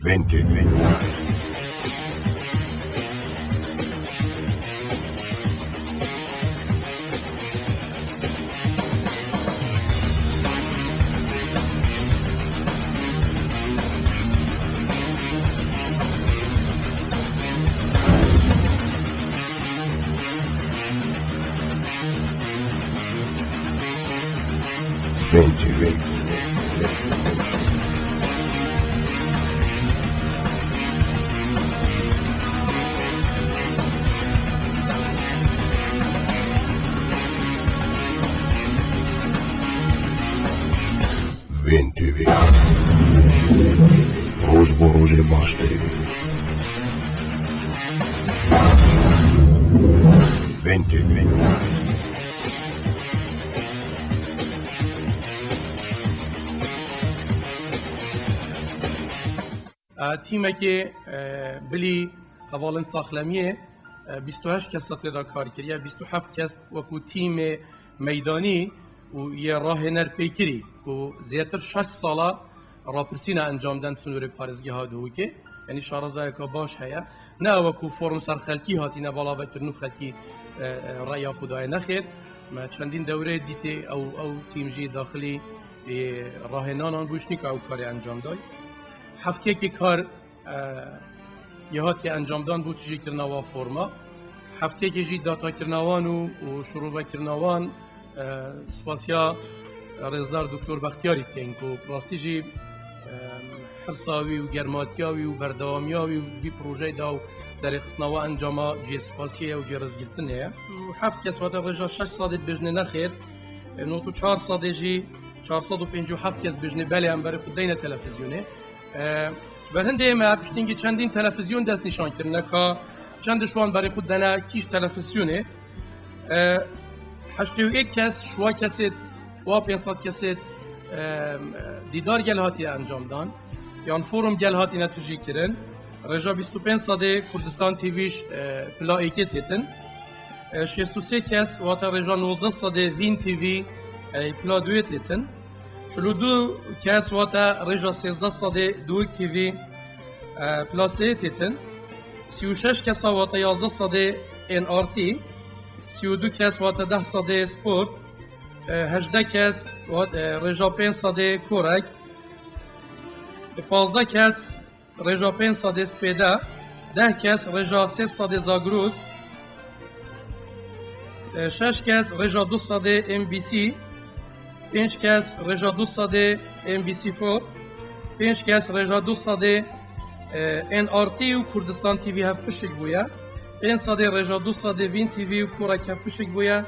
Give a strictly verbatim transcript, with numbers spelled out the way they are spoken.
Vente, vente. Vente, vente. Vente, vente. Roj bo rojê baştir. Vente, vente. E, tîmekê, e, bilî hevalên saxlemiyê, e, bîst û heşt kesa tê de kar kiriye, bîst û heft kes wekû tîmê meydanî û yê rahêner pêkirî ku zêdetir şeş sala rapirsîna encam den sinûrê parêzgeha Duhokê. Yanî şarezayeke baş heye. Ne ew ku form ser xelkî hatîne belavekirin û xelkî, e, e, reya xwe daye. Nexêr, me çendîn dewrê dîtê ew, ew tîm jî daxilî, e, rahênanan bû, ji nîka ew karê encam day. Heftiyekê kar, e, ya hatiye encamdan bû tijîkirina wa forma. Heftiyekê jî datakirina wan û, û şirovekirina wan, e, spasiya rêzdar Doktor Bextiyarî dikeyin ku rastî jî, e, hirsa wî û germatiya wî û berdewamiya wî û vî projeyê da û derêxistina wa encama cihê spasiyê ye û cihê rêzgirtinê ye. Û heft kes wate rêja şeş sedê dibêjine nexêr, e, nod û çar sedê jî, çar sed û pêncî û heft kes dibêjine belê, em berê xwe deyne televîzyonê. E, ji ber hindê me piştîngî çendîn televîzyon destnîşan kirine ka çend ji wan berê xwe dene kîj televîzyonê. E, heştê û yek kes ji wa kesê, wa pênc sed kesê, e, dîdar gel hatiye encam dan, yan forum gel hatine tijî kirin. Rêja bîst û pênc sedê Kurdistan T V ji, e, pila êkê têtin. E, şêst û sê kes, wate rêja nozdeh sedê Vîn T V, e, pila duyê têtin. Çil û du kes, wate rêja sêzdeh sedê Duhok T V, e, pila sê têtin. Sî û şeş kesa, wate yazdeh sedê N R T. Sî û du kes, wate deh sedê Sport. E, hejdeh kes, wat-, e, rêja pênc sedê Korek. E, pazdeh kes, rêja pênc sedê Spêde, deh kes rêja sê sedê Zagruz, e, şeş kes rêja du sedê M B C, pênc kes rêja du sedê M B C four, pênc kes rêja du sedê, e, N R T û Kurdistan T V hevpişik bûye, pênc sedê rêja du sedê Vîn T V û Korek hevpişik bûye.